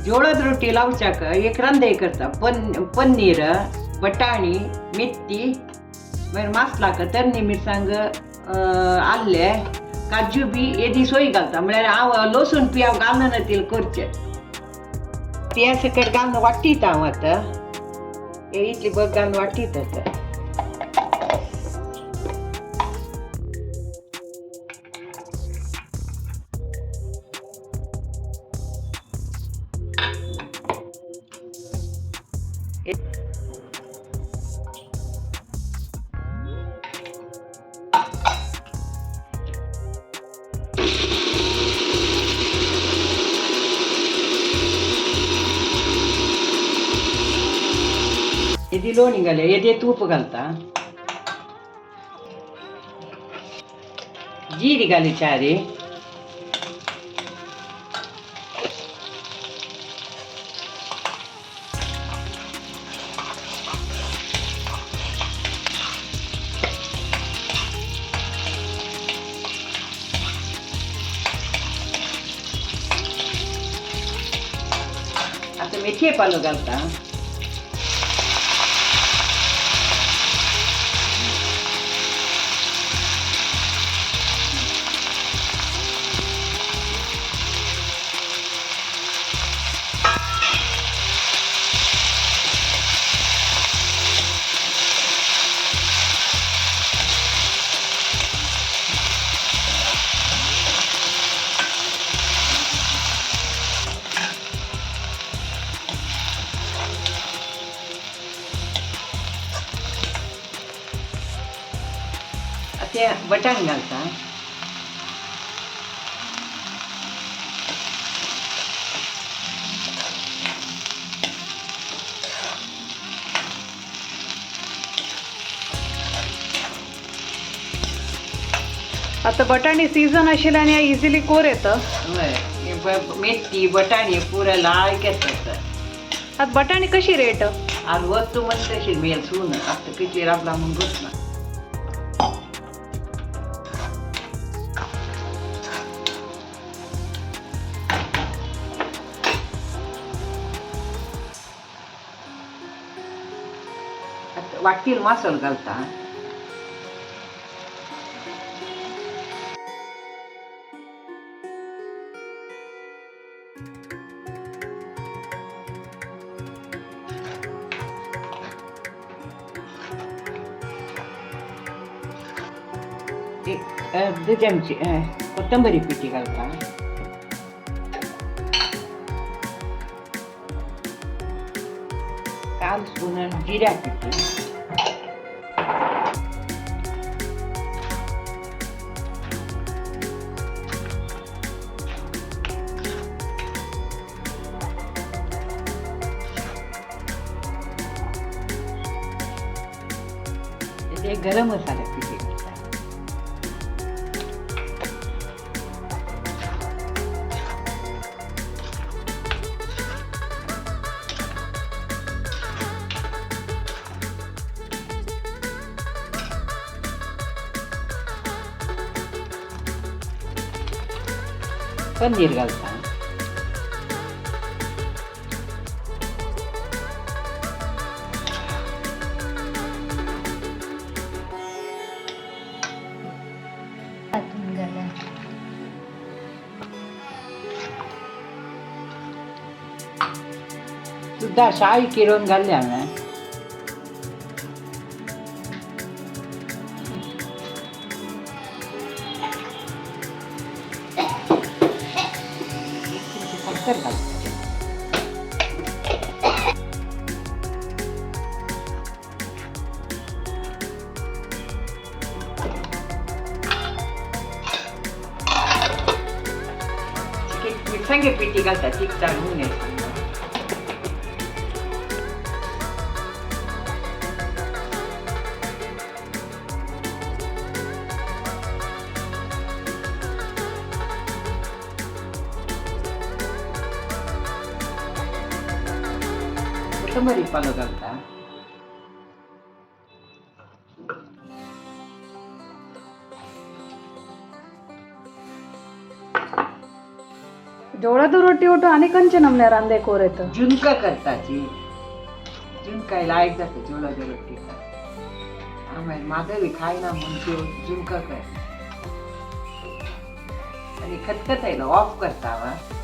जोळद रोटी लावच्याक एक रांदय करता. पनीर, बटाणी, मेथी, मागीर मासलाक तरणी मिरसांग, आल्ले, काजू बी येदी सोय घालता. म्हळ्यार हांव लसूण बी हांव घालना तितलें करचें. ते सकट घालून वाटीत हांव आतां. हे इतली बग घालून वाटीत आतां. येदी लोणी घालया, येदे तूप घालता, जिरी घाली चारी. आता मेथये पालो घालता. ते बटाण घालता. आता बटाणी सीझन आशिल्ल्यान हे इझिली कोर येतं. हय, मेथी बटाणी पुरा लाल केसतात. आता बटाणी कशी रेट? आज वस्तू मस्त अशी मेल सून आता किती राबला म्हणून गोत ना. वाटील मासल घालता. एक अर्ध चमचे कोथंबरी पिठी घालता. काल स्पून जिऱ्या पिठी. ते गरम मसाला पिठी घालता. पनीर घालता. सुद्धा शाही किरून घाल्ली हांवें. साखर घालता. मिरसांगे पिठी घालता तिखटाक उणें. कोथंबरी पालो घालता. जोळादो रोटी ओटो आनी खंयचे नमने रांदे कोर येत? झुणका करताची. झुणका लायक जाता जोळाच्या रोटी. मागीर माधवी खायना म्हूण त्यो झुणका कर आनी खतखत आयलो ऑफ करता. वा.